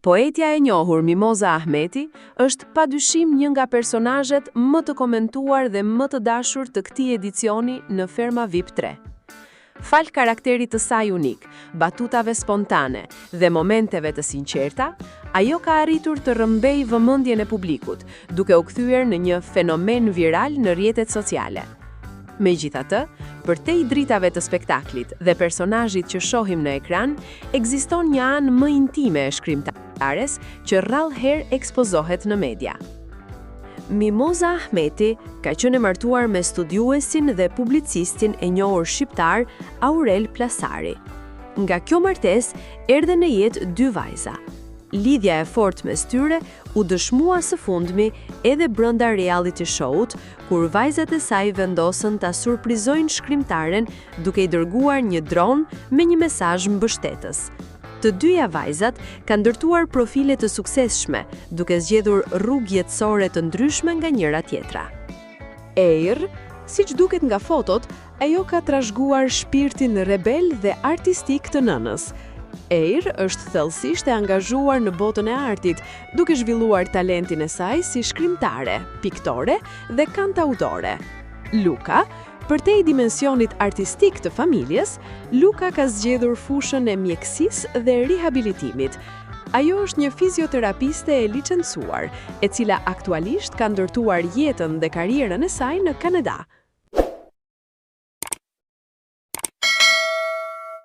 Poetja e njohur Mimoza Ahmeti është padyshim një nga personazhet më të komentuar dhe më të dashur të këtij edicioni në Ferma VIP 3. Falë karakterit të saj unik, batutave spontane dhe momenteve të sinqerta, ajo ka arritur të rrëmbejë vëmendjen e publikut, duke u kthyer në një fenomen viral në rrjetet sociale. Megjithatë, përtej dritave të spektaklit dhe personazhit që shohim në ekran, ekziston një anë më intime e shkrimtares që rrallë herë ekspozohet në media. Mimoza Ahmeti ka qenë e martuar me studiuesin dhe publicistin e njohur shqiptar Aurel Plasari. Nga kjo martesë erdhën në jetë dy vajza. Lidhja e fortë mes tyre u dëshmua së fundmi edhe brenda reality show-t, kur vajzat e saj vendosën ta surprizojnë shkrimtaren duke i dërguar një dron me një mesazh mbështetës. Të dyja vajzat kanë ndërtuar profile të suksesshme, duke zgjedhur rrugë jetësore të ndryshme nga njëra-tjetra. Eir, siç duket nga fotot, ajo ka trashëguar shpirtin rebel dhe artistik të nënës. Eir është thellësisht e angazhuar në botën e artit, duke zhvilluar talentin e saj si shkrimtare, piktore dhe kantautore. Luka, përtej dimensionit artistik të familjes, Luka ka zgjedhur fushën e mjekësisë dhe rehabilitimit. Ajo është një fizioterapiste e licencuar, e cila aktualisht ka ndërtuar jetën dhe karrierën e saj në Kanada.